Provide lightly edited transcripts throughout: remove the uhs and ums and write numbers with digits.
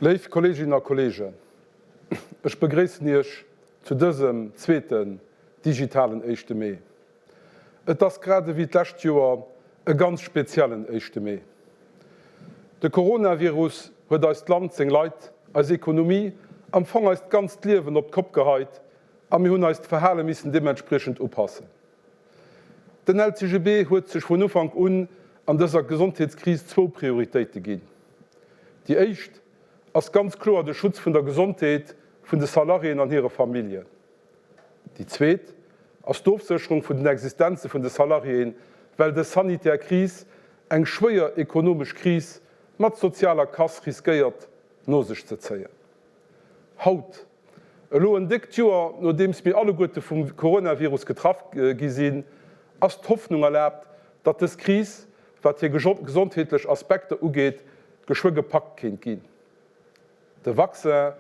Léif Kolleeginnen a Kolleegen, ech begréissen Iech zu dësem zweeten digitalen éischte Mee. Et ass grad ewéi d'lescht Joer e ganz speziellen éischte Mee. De Coronavirus huet eist Land, seng Leit, eis Ekonomie, am Fong eist ganzt Liewen op d'Kopp geheit a mir hunn eist Verhale missen deementspriechend upassen. Den LCGB huet sech vun Ufank un an dëser Gesondheetskris zwou Prioritéite ginn. Déi éischt ass ganz kloer de Schutz vun der Gesondheet vun de Salariéen an hire Familljen. Déi zweet ass d'Ofsécherung vun den Existenze vun de Salariéen, well dës sanitär Kris eng schwéier ekonomesch Kris mat sozialer Casse riskéiert no sech ze zéien. Haut, elo en déckt Joer nodeems mir alleguerte vum Coronavirus getraff gi sinn, ass d'Hoffnung erlaabt, datt dës Kris, wat hir gesondheetlech Aspekter ugeet, geschwë gepackt kéint ginn. De Vaccin,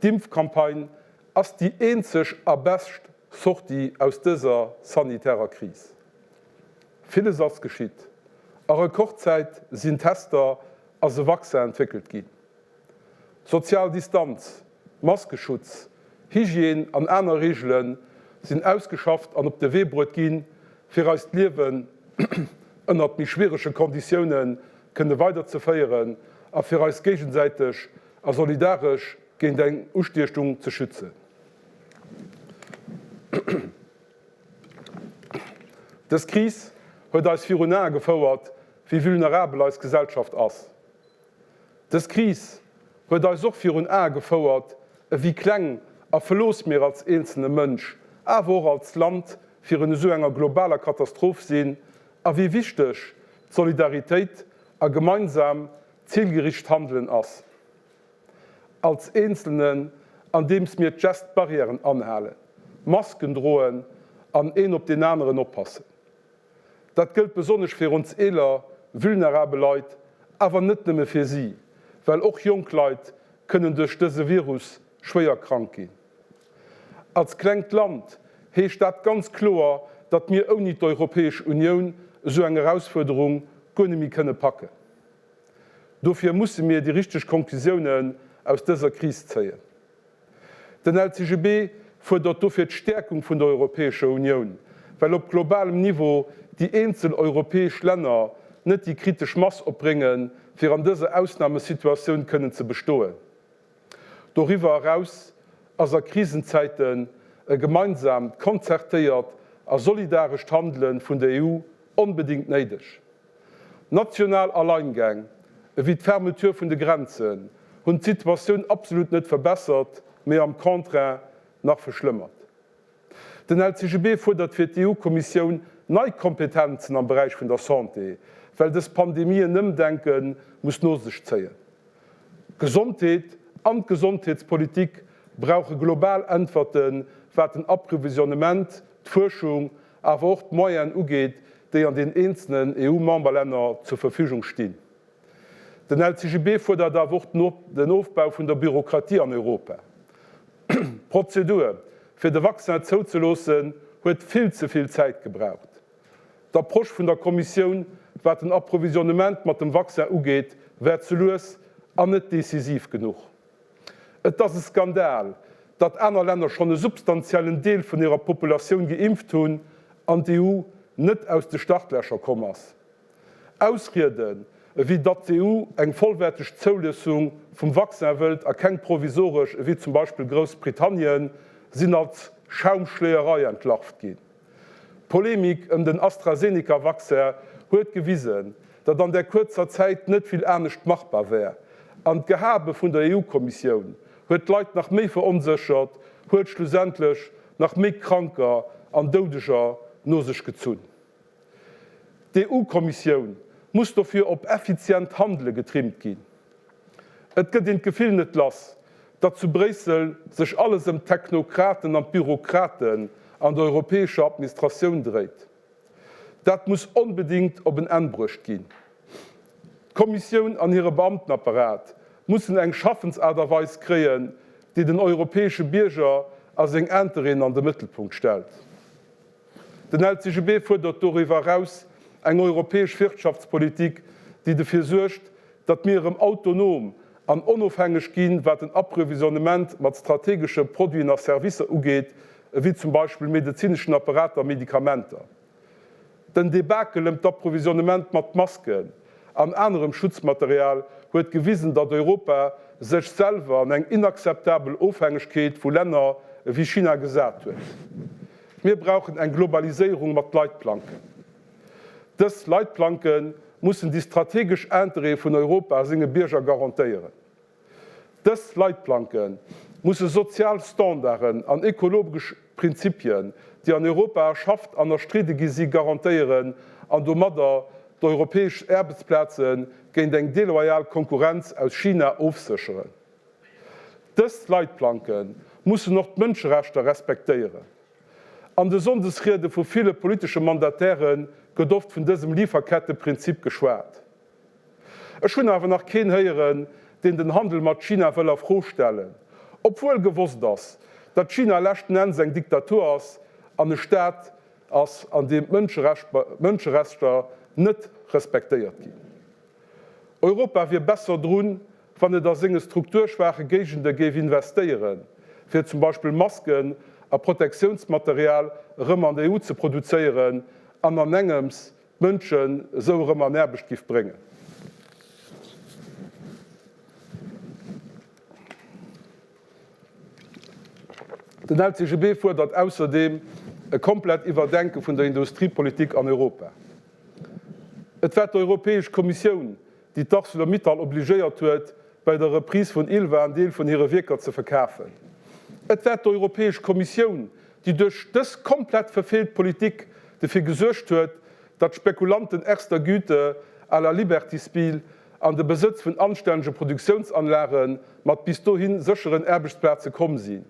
d'Impfcampagne ass déi eenzeg a bescht Sortie aus dëser sanitärer Kris. Villes ass geschitt, a Rekordzäit sinn Tester ass e Vaccin entwéckelt ginn. Sozial Distanz, Maskeschutz, Hygiène an aner Reegele sinn ausgeschafft an op de Wee bruet ginn, fir eist Liewen ënnert méi schwierege Konditioune kënne weiderzeféieren a fir eis géigesäiteg a solidaresch géint eng Ustiechung ze schützen. Dës Kris huet eis virun Ae gefouert, wéi vulnerabel eis Gesellschaft ass. Dës Kris huet eis och virun Ae gefouert, ewéi kleng a verlooss mir als eenzelne Mënsch, awer och als Land virun esou enger globaler Katastroph sinn a wéi wichteg d'Solidaritéit a gemeinsam zilgericht Handelen ass. Als Eenzelnen, andeems mir d'Gest-Barrièren anhalen, Masken droen an een op deen aneren oppassen. Dat gëllt besonnesch fir ons eeler, vulnerabel Leit, awer net nëmme fir si, well och jonk Leit kënnen duerch dëse Virus schwéier krank ginn. Als klengt Land heescht dat ganz kloer, datt mir ouni d'Europäesch Unioun esou eng Erausfuerderung guer net méi kënne packen. Dofir musse mir déi richteg Konklusiounen aus dëser Kris zéien. Den LCGB fuerdert dofir d'Stäerkung vun der Europäescher Unioun, well op globalem Niveau déi eenzel europäesch Länner net déi kritesch Mass opbréngen, fir an dëser Ausnamesituatioun kënnen ze bestoen. Doriwwer eraus ass a Krisenzäiten e gemeinsaamt, konzertéiert a solidarescht Handele vun der EU onbedéngt néideg. National Alleingäng, ewéi d'Fermeture vun de Grenzen, hunn d'Situatioun absolut net verbessert, mee am Contraire nach verschlëmmert. Den LCGB fuerdert fir d'EU-Kommissioun nei Kompetenzen am Beräich vun der Santé, well dës Pandemie en Ëmdenke muss no sech zéien. D'Gesondheet an d'Gesondheetspolitik brauche global Äntwerten, wat den Approvisionnement, d'Fuerschung awer och d'Moyenen ugeet, déi an den eenzelnen EU-Memberlänner zur Verfügung stinn. Den LCGB fuerdert awer och den Ofbau vun der Bürokratie an Europa. D'Prozedur, fir de Vaccin zouzeloossen, huet vill ze vill Zäit gebraucht. D'Approche vun der Kommissioun, wat den Approvisionnement mat dem Vaccin ugeet, war ze lues an net decisiv genuch. Et ass e Skandal, datt aner Länner schonn e substantiellen Deel vun hirer Populatioun geimpft hunn an d'EU net aus de Startlächer komm ass. Ausrieden, ewéi datt d'EU eng vollwäerteg Zouloossung vum Vaccin wëllt a keng provisoresch ewéi zum Beispill Groussbritannien, sinn als Schaumschléierei entlarvt ginn. D'Polemik ëm den AstraZeneca-Vaccin huet gewisen, datt an där kuerzer Zäit net vill anescht machbar wär. An d'Gehabe vun der EU-Kommissioun huet d'Leit nach méi veronséchert, huet schlussendlech nach méi Kranker an Doudeger no sech gezunn. D'EU-Kommissioun muss dofir op effizient Handele getrimmt ginn. Et gëtt een d'Gefill net lass, datt zu Bréissel sech alles ëm d'Technokraten an d'Bürokraten an der europäescher Administratioun dréit. Dat muss onbedéngt op en Enn bruecht ginn. D'Kommissioun an hire Beamtenapparat mussen eng Schaffensaart a Weis kréien, déi den europäesche Bierger a seng Interêten an de Mëttelpunkt stellt. Den LCGB fuerdert doriwwer eraus eng europäesch Wirtschaftspolitik, déi dofir suergt, datt mir erëm autonom an onofhängeg ginn, wat den Approvisionnement mat strategesche Produiten a Servicer ugeet, ewéi zum Beispill medezineschen Apparater a Medikamenter. Den Debakel ëm d'Approvisionnement mat Masken an anerem Schutzmaterial huet gewisen, datt Europa sech selwer an eng inakzeptabel Ofhängegkeet vu Länner ewéi China gesat huet. Mir brauchen eng Globaliséierung mat Leitplanken. Dës Leitplanke mussen déi strategesch Interêtë vun Europa a senge Bierger garantéieren. Dës Leitplanke musse sozial Standarden an ekologesch Prinzipien, déi an Europa erschafft an erstridde gi si, garantéieren an domadder d'europäesch Aarbechtsplaze géint eng deloyal Konkurrenz aus China ofsécheren. Dës Leitplanke mussen och d'Mënscherechter respektéieren. An de Sonndesriede vu ville politesche Mandataire gëtt oft vun dësem Lieferketteprinzip geschwat. Ech hunn awer nach keen héieren, deen den Handel mat China wëll a Fro stellen, obwuel gewosst ass, datt China leschten Enns eng Diktatur ass an e Staat ass, an deem d'Mënscherechter net respektéiert ginn. Europa wier besser drun, wann et a senge strukturschwaache Géigende géif investéieren, fir zum Beispill Masken a Protektiounsmaterial erëm an der EU ze produzéieren an an engems d'Mënschen esou erëm an Aarbecht giff bréngen. Den LCGB fuerdert ausserdeem e komplett Iwwerdenke vun der Industriepolitik an Europa. Et war d'Europäesch Kommissioun, déi d'Arcelor-Mittal obligéiert huet, bei der Reprise vun Ilva en Deel vun hire Wierker ze verkafen. Et war d'Europäesch Kommissioun, déi duerch dës komplett verfeelt Politik derfir gesuergt huet, datt Spekulanten erster Güte à la Liberty Steel an de Besëtz vun anstännege Produktiounsanlage mat bis dohi sécheren Aarbechtsplaze komm sinn.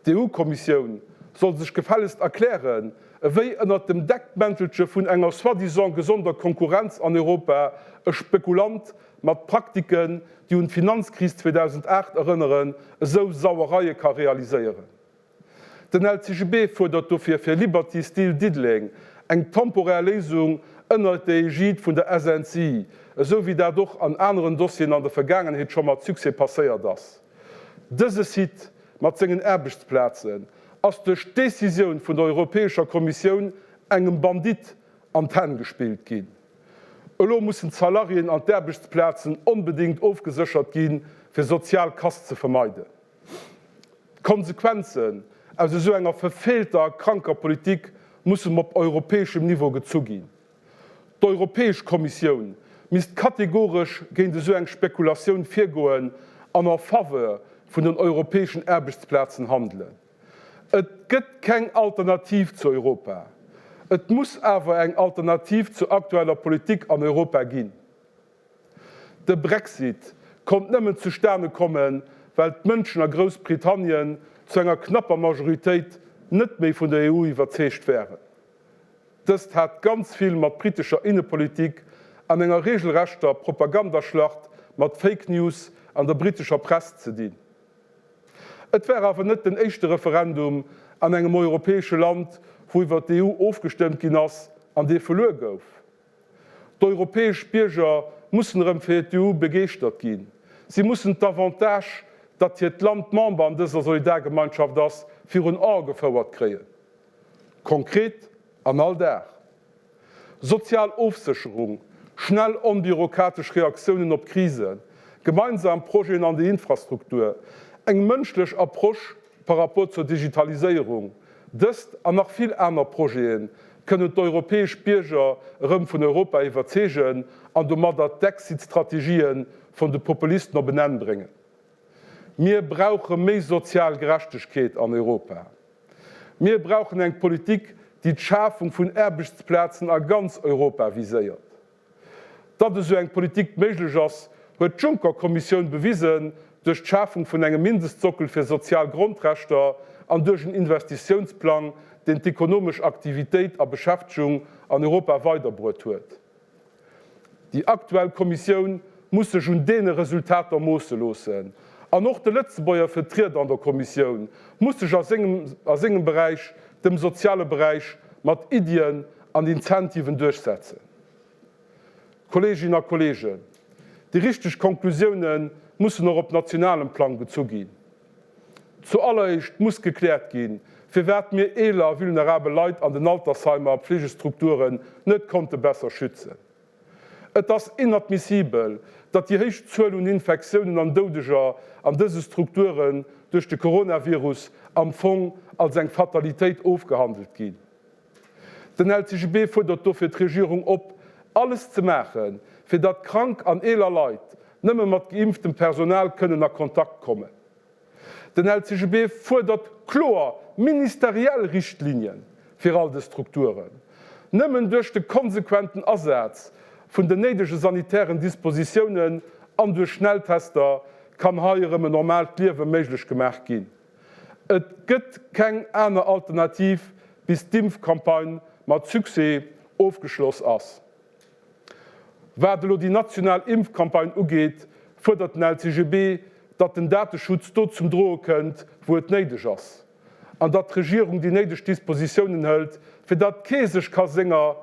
D'EU-Kommissioun soll sech gefällegst erklären, ewéi ënnert dem Deckmäntelche vun enger soi-disant gesonder Konkurrenz an Europa e Spekulant mat Praktiken, déi un d'Finanzkris 2008 erënneren, esou Sauereie ka realiséieren. Den LCGB fuerdert dofir fir Liberty Steel Diddeleng eng temporär Léisung ënnert der Egide vun der SNCI, esou wéi dat och an aneren Dossieren an der Vergaangenheet scho mat Succès passéiert ass. Dëse Site mat sengen Aarbechtsplazen ass duerch d'Decisioun vun der Europäescher Kommissioun engem Bandit an d'Hänn gespillt ginn. Elo mussen d'Salariéen an d'Aarbechtsplazen onbedéngt ofgeséchert ginn, fir sozial Casse ze vermeiden. D'Konsequenzen aus esou enger verfeelter a kranker Politik mussen op europäeschem Niveau gezu ginn. D'Europäesch Kommissioun misst kategoresch géint esou eng Spekulatioun virgoen an en faveur vun den europäeschen Aarbechtsplazen handelen. Et gëtt keng Alternativ zu Europa. Et muss awer eng Alternativ zur aktueller Politik an Europa ginn. De Brexit konnt nëmmen zustane kommen, well d'Mënschen a Groussbritannien zu enger knapper Majoritéit net méi vun der EU iwwerzeegt waren. Dëst hat ganz vill mat britescher Innepolitik an enger regelrechter Propagandaschlacht mat Fake News an der britescher Press ze dinn. Et war awer net den éischte Referendum an engem europäesche Land, wou iwwer d'EU ofgestëmmt ginn ass an dee verluer gouf. D'europäesch Bierger mussen erëm fir d'EU begeeschtert ginn. Si mussen d'Avantage, datt hiert Land Member an dëser Solidargemeinschaft ass, virun Ae gefouert kréien. Konkret an all Dag. Sozial Ofsécherung, schnell onbürokratesch Reaktiounen op Krisen, gemeinsam Projeten an der Infrastruktur, eng mënschlech Approche par rapport zur Digitaliséierung, dëst an nach vill aner Projete kënnen d'europäesch Bierger erëm vun Europa iwwerzeegen an domadder d'Exit-Strategië vun de Populisten op en Enn bréngen. Mir brauche méi sozial Gerechtegkeet an Europa. Mir brauchen eng Politik, déi d'Schafung vun Aarbechtsplazen a ganz Europa viséiert. Datt esou eng Politik méiglech ass, huet d'Juncker-Kommissioun bewisen duerch d'Schafung vun engem Mindestsockel fir sozial Grondrechter an duerch en Investitiounsplang, deen d'ekonomesch Aktivitéit a Beschäftegung an Europa weiderbruet huet. Déi aktuell Kommissioun muss sech un deene Resultater moosse loossen. An och de Lëtzebuerger Vertrieder an der Kommissioun muss sech a sengem a sengem Beräich, dem soziale Beräich, mat Iddien an Incentiven duerchsetzen. Kolleeginnen a Kolleegen, Déi richteg Konklusioune mussen och op nationalem Plang gezu ginn. Zu alleréischt muss gekläert ginn, firwat mir eeler a vulnerabel Leit an den Altersheimer a Pflegestrukturen net konnte besser schützen. Et ass inadmissibel, datt déi héich Zuel un Infektiounen an Doudeger an dëse Strukturen duerch de Coronavirus am Fong als eng Fatalitéit ofgehandelt ginn. Den LCGB fuerdert dofir d'Regierung op, alles ze maachen, fir datt krank an eeler Leit nëmme mat geimpftem Personal kënnen a Kontakt kommen. Den LCGB fuerdert kloer ministeriell Richtlinien fir all des Strukturen. Nëmmen duerch de konsequenten Asaz vun den néidege sanitären Dispositiounen an duerch Schnelltester kann hei erëm en normaalt Liewe méiglech gemaach ginn. Et gëtt keng aner Alternativ bis d'Impfcampagne mat Succès ofgeschloss ass. Wat elo déi national Impfcampagne ugeet, fuerdert den LCGB, datt den Dateschutz do zum Droe kënnt, wou et néideg ass, an datt d'Regierung déi néideg Dispositiounen hëlt, fir datt kee sech ka senger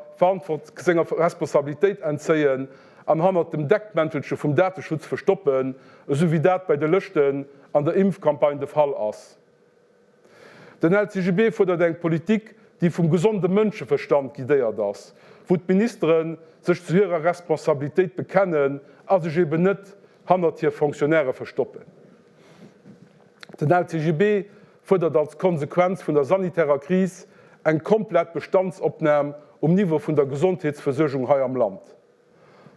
senger Responsabilitéit entzéien an hannert dem Deckmäntelche vum Dateschutz verstoppen, esou wéi dat bei de Lëschten an der Impfcampagne de Fall ass. Den LCGB fuerdert eng Politik, déi vum gesonde Mënscheverstand guidéiert ass, wou d'Ministere sech zu hirer Responsabilitéit bekennen a sech eben net hannert hir Fonctionnairë verstoppen. Den LCGB fuerdert als Konsequenz vun der sanitärer Kris eng komplett Bestandsopnam um Niveau vun der Gesondheetsversuergung hei am Land.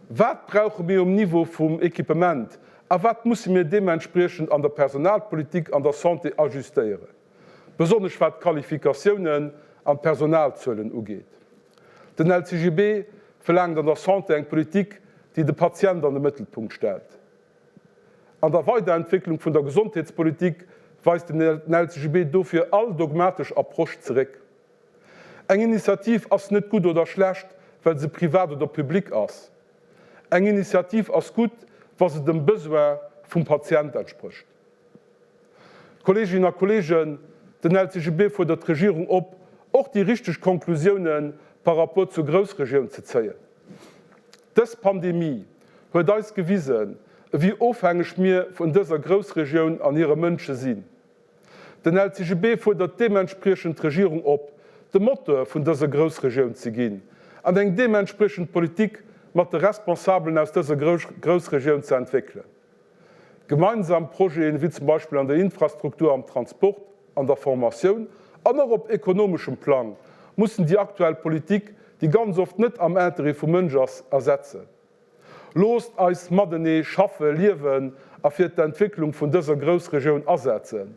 Wat brauche mir um Niveau vum Equipement a wat musse mir deementspriechend an der Personalpolitik an der Santé ajustéieren, besonnesch wat d'Qualifikatiounen an d'Personalzuelen ugeet? Den LCGB verlaangt an der Santé eng Politik, déi de Patient an de Mëttelpunkt stellt. An der Weiderentwécklung vun der Gesondheetspolitik weist den LCGB dofir all dogmatesch Approche zeréck. Eng Initiativ ass net gutt oder schlecht, well se privat oder public ass. Eng Initiativ ass gutt, wa se dem Besoin vum Patient entsprécht. Kolleeginnen a Kolleegen, den LCGB fuerdert d'Regierung op, och déi richteg Konklusiounen par rapport zur Groussregioun ze zéien. Dës Pandemie huet eis gewisen, ewéi ofhängeg mir vun dëser Groussregioun an hire Mënsche sinn. Den LCGB fuerdert deementspriechend d'Regierung op, de Moteur vun dëser Groussregioun ze ginn an eng deementspriechend Politik mat de Responsabelen aus dëser Groussregioun ze entwéckelen. Gemeinsam Projeten, wéi zum Beispill an der Infrastruktur, am Transport, an der Formatioun an och op ekonomeschem Plang, mussen déi aktuell Politik, déi ganz oft net am Interêt vum Mënsch ass, ersetzen. Loosst eis matenee schaffe, liewen a fir d'Entwécklung vun dëser Groussregioun asetzen,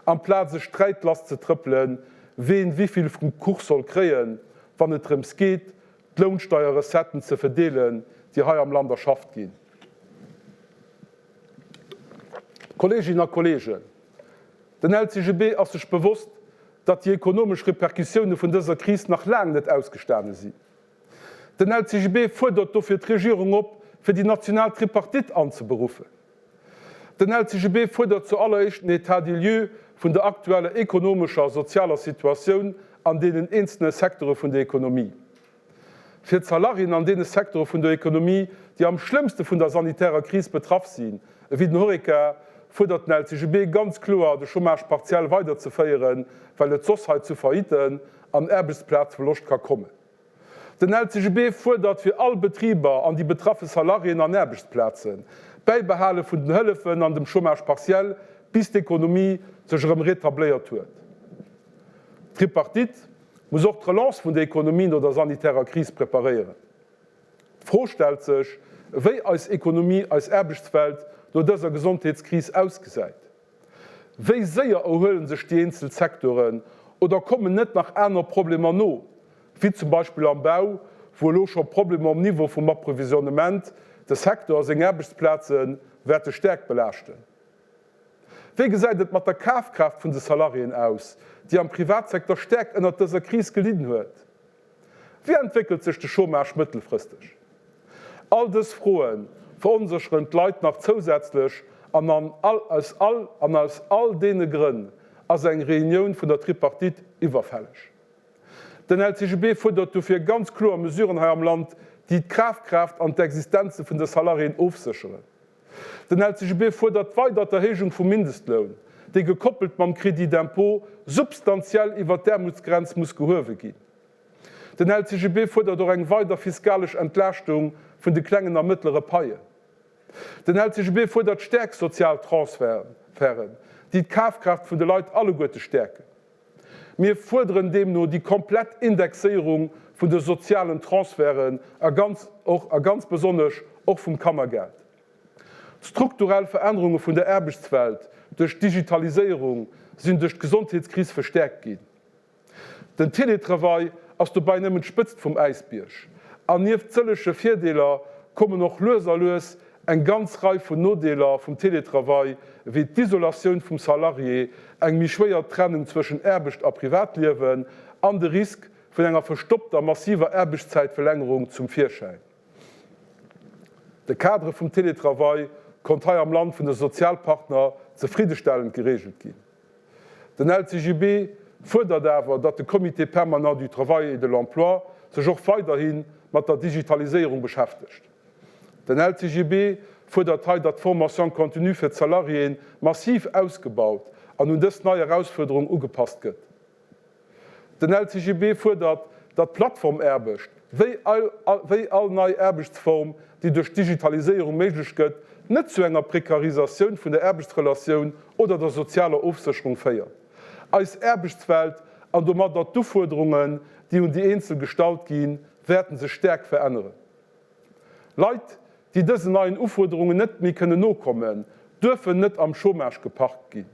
amplaz e Sträit lasszetrëppelen, ween wivill vum Kuch soll kréien, wann et drëms geet, d'Lounsteierrecetten ze verdeelen, déi hei am Land erschafft ginn. Kolleeginnen a Kolleegen, den LCGB ass sech bewosst, datt déi ekonomesch Repercussioune vun dëser Kris nach laang net ausgestane sinn. Den LCGB fuerdert dofir d'Regierung op, fir déi national Tripartite anzeberuffen. Den LCGB fuerdert zu alleréischt en État des lieux vun der aktueller ekonomescher a sozialer Situatioun an deenen eenzelne Secteure vun der Ekonomie. Fir d'Salariéen an deene Secteure vun der Ekonomie, déi am schlëmmste vun der sanitärer Kris betraff sinn, ewéi den Horeca, fuerdert den LCGB ganz kloer, de Chômage partiel weiderzeféieren, well et soss hei zu Faillitten an Aarbechtsplazverloscht ka kommen. Den LCGB fuerdert fir all Betriber an déi betraffe Salariéen an Aarbechtsplazen, d'Bäibehale vun den Hëllefen an dem Chômage partiel, bis d'Ekonomie sech erëm retabléiert huet. D'Tripartite muss och d'Relance vun der Ekonomie no der sanitärer Kris preparéieren. D'Fro stellt sech, wéi eis Ekonomie, eis Aarbechtswelt no dëser Gesondheetskris ausgesäit. Wéi séier erhuelen sech déi eenzel Secteuren oder kommen net nach aner Problemer no, wéi zum Beispill am Bau, wou elo scho Problemer um Niveau vum Approvisionnement de Secteur a seng Aarbechtsplaze wäerte staark belaaschten? Wéi gesäit et mat der Kafkraaft vun de Salariéen aus, déi am Privatsecteur staark ënnert dëser Kris gelidden huet? Wéi entwéckelt sech de Chômage mëttelfristeg? All dës Froe veronsécheren d'Leit nach zousätzlech an an aus all an aus all deene Grënn ass eng Reunioun vun der Tripartite iwwerfälleg. Den LCGB fuerdert dofir ganz kloer Mesuren hei am Land, déi d'Kafkraaft an d'Existenze vun de Salariéen ofsécheren. Den LCGB fuerdert weider d'Erhéijung vum Mindestloun, dee gekoppelt mam Crédit d'impôt substantiell iwwer d'Aarmutsgrenz muss gehuewe ginn. Den LCGB fuerdert och eng weider fiskalesch Entlaaschtung vun de klengen a mëttlere Paien. Den LCGB fuerdert stäerk sozial Transferten, déi d'Kafkraaft vun de Leit alleguerte stäerken. Mir fuerderen deemno déi komplett Indexéierung vun de sozialen Transferten a ganz och a ganz besonnesch och vum Kannergeld. D'strukturell Verännerunge vun der Aarbechtswelt duerch d'Digitaliséierung sinn duerch d'Gesondheetskris verstäerkt ginn. Den Teletravail ass dobäi nëmmen d'Spëtzt vum Äisbierg. An nieft sëllege Virdeeler kommen och lues a lues eng ganz Rei vun Nodeeler vum Teletravail, wéi d'Isolatioun vum Salarié, eng méi schwéier Trennung zwëschen Aarbecht a Privatliewen an de Risk vun enger verstoppter massiver Aarbechtszäitverlängerung zum Virschäin. De Cadre vum Teletravail konnt hei am Land vun de Sozialpartner zefriddestellend gereegelt ginn. Den LCGB fuerdert awer, datt de Comité permanent du travail et de l'emploi sech och weiderhi mat der Digitaliséierung beschäftegt. Den LCGB fuerdert hei, datt d'Formation continue fir d'Salariéen massiv ausgebaut an un dës nei Erausfuerderung ugepasst gëtt. Den LCGB fuerdert, datt d'Plattformaarbecht, wéi all nei Aarbechtsform, déi duerch d'Digitaliséierung méiglech gëtt, net zu enger Prekarisatioun vun der Aarbechtsrelatioun oder der sozialer Ofsécherung féiert. Eis Aarbechtswelt an domadder d'Ufuerderungen, déi un déi Eenzel gestallt ginn, wäerten sech staark veränneren. Leit, déi dësen neien Ufuerderungen net méi kënnen nokommen, duerfen net am Chômage geparkt ginn.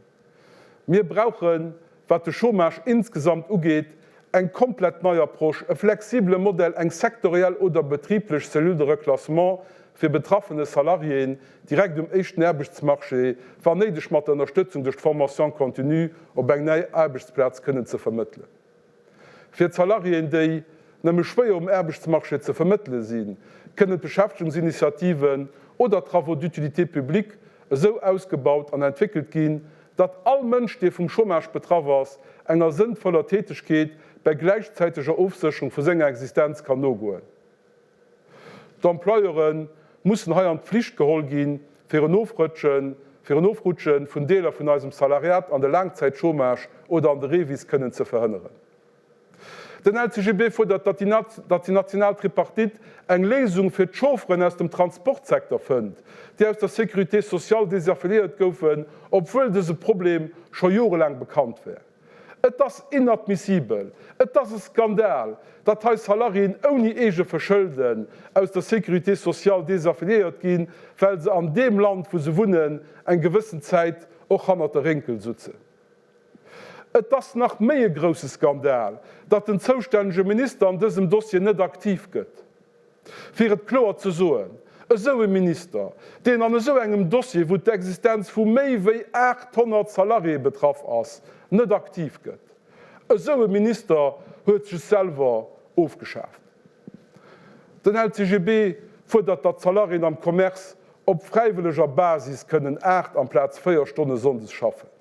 Mir brauchen, wat de Chômage insgesamt ugeet, eng komplett nei Approche, e flexibele Modell, eng sektoriell oder betriblech Cellule de reclassement fir betraffene Salariéen direkt um éischten Aarbechtsmarché, wann néideg mat der Ënnerstëtzung duerch d'Formation continue, op eng nei Aarbechtsplaz kënnen ze vermëttelen. Fir d'Salariéen, déi nëmme schwéier um Aarbechtsmarché ze vermëttele sinn, kënnen d'Beschäftegungsinitiativen oder Travaux d'utilité publique esou ausgebaut an entwéckelt ginn, datt all Mënsch, dee vum Chômage betraff ass, enger sënnvoller Tätegkeet bäi gläichzäiteger Ofsécherung vu senger Existenz kann nogoen. D'Employeure mussen hei an d'Pflicht geholl ginn, fir en Ofrëtschen, fir en Ofrutsche vun Deeler vun eisem Salariat an de Laangzäitchômage oder an de REVIS kënnen ze verhënneren. Den LCGB fuerdert, datt déi national Tripartite eng Léisung fir d'Chaufferen aus dem Transportsecteur fënnt, déi aus der Sécurité sociale desaffiliéiert goufen, obwuel dëse Problem scho jorelaang bekannt wär. Et ass inadmissibel, et ass e Skandal, datt hei Salariéen ouni eege Verschëlden aus der Sécurité sociale desaffiliéiert ginn, well se an deem Land, wou se wunnen, eng gewëssen Zäit och hannert der Rénkel sutzen. Et ass nach méi e grousse Skandal, datt den zoustännege Minister an dësem Dossier net aktiv gëtt. Fir et kloer ze soen, esou e Minister, deen an esou engem Dossier, wou d'Existenz vu méi wéi 800 Salariéë betraff ass, net aktiv gëtt, esou e Minister huet sech selwer ofgeschaaft. Den LCGB fuerdert, datt d'Salariéen am Commerce op fräiwëlleger Basis kënnen 8 amplaz 4 Stonne sonndes schaffen.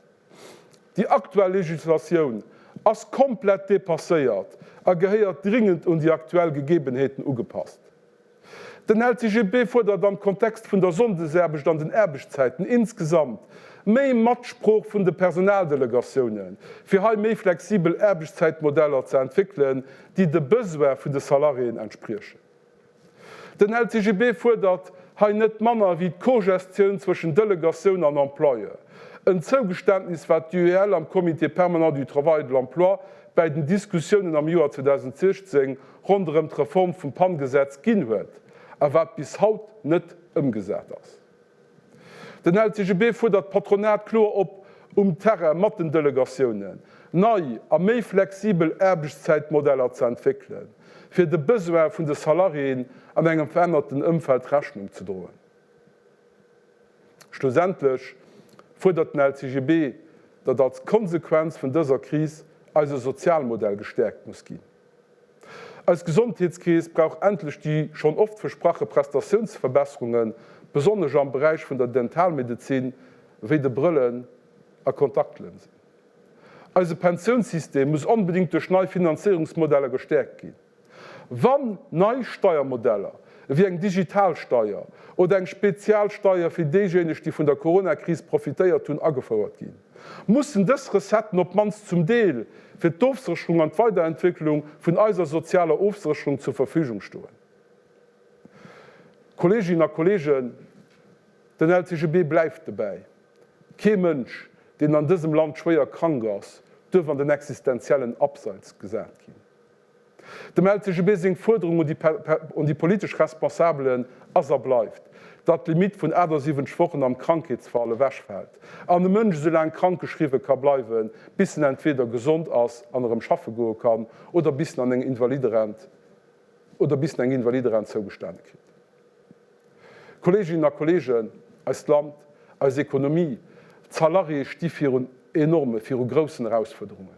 Déi aktuell Legislatioun ass komplett dépasséiert a gehéiert dringend un déi aktuell Gegebenheeten ugepasst. Den LCGB fuerdert am Kontext vun der Sonndesaarbecht an den Aarbechtszäiten insgesamt méi Matsprooch vun de Personaldelegatiounen, fir hei méi flexibel Aarbechtszäitmodeller ze entwéckelen, déi de Besoin vun de Salariéen entspriechen. Den LCGB fuerdert hei net manner wéi d'Cogestioun zwëschen Delegatioun an Employeur, en Zougeständnis wat d'UEL am Comité permanent du travail et de l'emploi bäi den Diskussiounen am Joer 2016 ronderëm d'Reform vum PAN-Gesetz ginn huet a wat bis haut net ëmgesat ass. Den LCGB fuerdert d'Patronat kloer op, um Terrain mat den Delegatiounen nei a méi flexibel Aarbechtszäitmodeller ze entwéckelen, fir de Besoin vun de Salariéen an engem verännerten Ëmfeld Rechnung ze droen. Schlussendlech fuerdert den LCGB, datt als Konsequenz vun dëser Kris eise Sozialmodell gestäerkt muss ginn. Eis Gesondheetskeess brauch endlech déi schonn oft versprache Prestatiounsverbesserungen, besonnesch am Beräich vun der Dentalmedezin, wéi de Brëllen a Kontaktlënsen. Eise Pensiounssystem muss onbedéngt duerch nei Finanzéierungsmodeller gestäerkt ginn. Wann nei Steiermodeller, ewéi eng digital Steier oder eng spezial Steier fir déijéineg, déi vun der Coronakris profitéiert hunn, agefouert ginn, mussen dës Recetten op d'mannst zum Deel fir d'Ofsécherung an d'Weiderentwécklung vun eiser sozialer Ofsécherung zur Verfügung stoen. Kolleeginnen a Kolleegen, den LCGB bleift dobäi, Kee Mënsch, deen an dësem Land schwéier krank ass, duerf an den existenziellen Abseits gesat ginn. Dem LCGB seng Fuerderung un déi politesch Responsabelen ass a bleift, datt d'Limitt vun 78 Wochen am Krankheetsfall ewechfält an e Mënsch esou laang krankgeschriwwe ka bleiwen, bis en entweder gesond ass an erëm schaffe goe kann oder bis en an eng Invaliderent oder bis en eng Invaliderent zougestane kritt. Kolleeginnen a Kolleegen, eist Land, eis Ekonomie, d'Salariéë sti virun enorme, viru groussen Erausfuerderungen.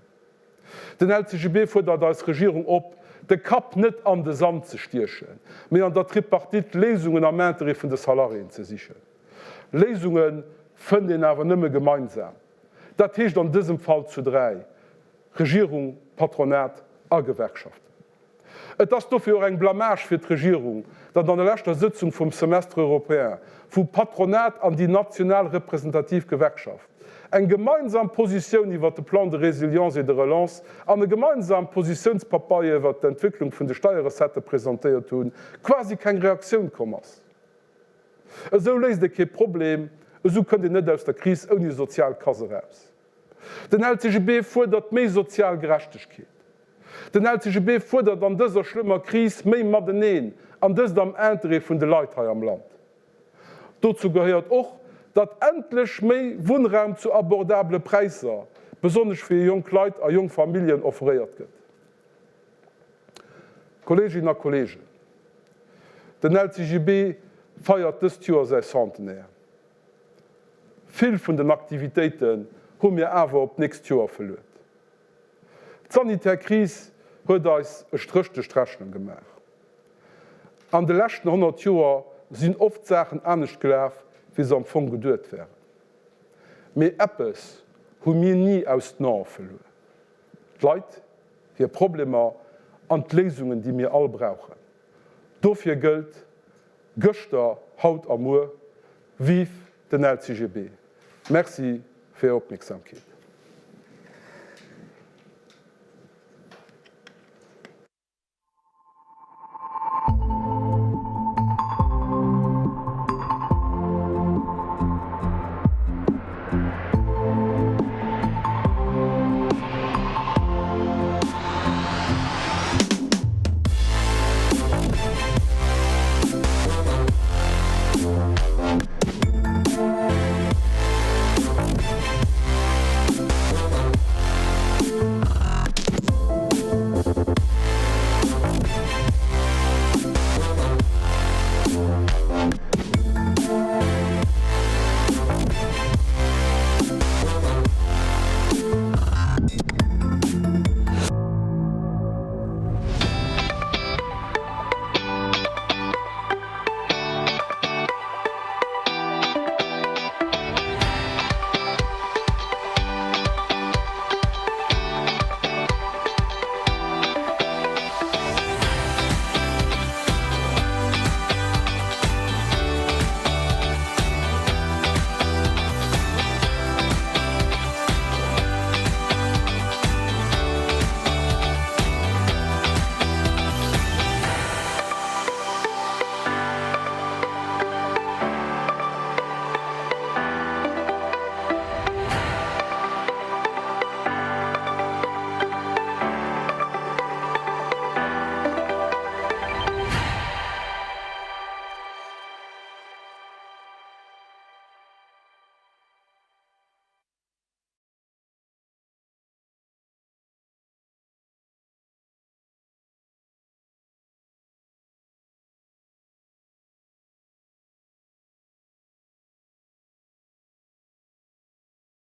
Den LCGB fuerdert eis Regierung op, de Kapp net an de Sand ze stiechen, mee an der Tripartite Léisungen am Interêt vun de Salariéen ze sichen. Léisunge fënnt een awer nëmme gemeinsam, dat heescht an dësem Fall zu 3, Regierung, Patronat a Gewerkschaften. Et ass dofir och eng Blamage fir d'Regierung, datt an der leschter Sëtzung vum Semestre européen, wou d'Patronat an déi national representativ Gewerkschaft eng gemeinsam Positioun iwwert de Plan de résilience et de relance an e gemeinsam Positiounspapeier iwwert d'Entwécklung vun de Steierrecettë presentéiert hunn, quasi keng Reaktioun komm ass. Esou léist ee kee Problem, esou kënnt een net aus der Kris ouni sozial Casse eraus. Den LCGB fuerdert méi sozial Gerechtegkeet. Den LCGB fuerdert an dëser schlëmmer Kris méi Mateneen, an dëst am Interêt vun de Leit hei am Land. Dozou gehéiert och, datt endlech méi Wunnraum zu abordabele Präisser, besonnesch fir jonk Leit a jonk Familljen, offréiert gëtt. Kolleeginnen a Kolleegen, den LCGB feiert dëst Joer säi Centenaire. Vill vun den Aktivitéiten hu mir awer op d'nächst Joer verluet. D'sanitär Kris huet eis e Stréch duerch d'Rechnung gemaach. An de leschten 100 Joer sinn oft Saachen anescht gelaf, wéi se am Fong geduet waren. Mee eppes hu mir ni aus den Ae verluer, d'Leit, hir Problemer an d'Léisungen, déi mir all brauchen. Dofir gëllt, gëschter, haut a muer, Vive den LCGB! Merci fir Är Opmierksamkeet.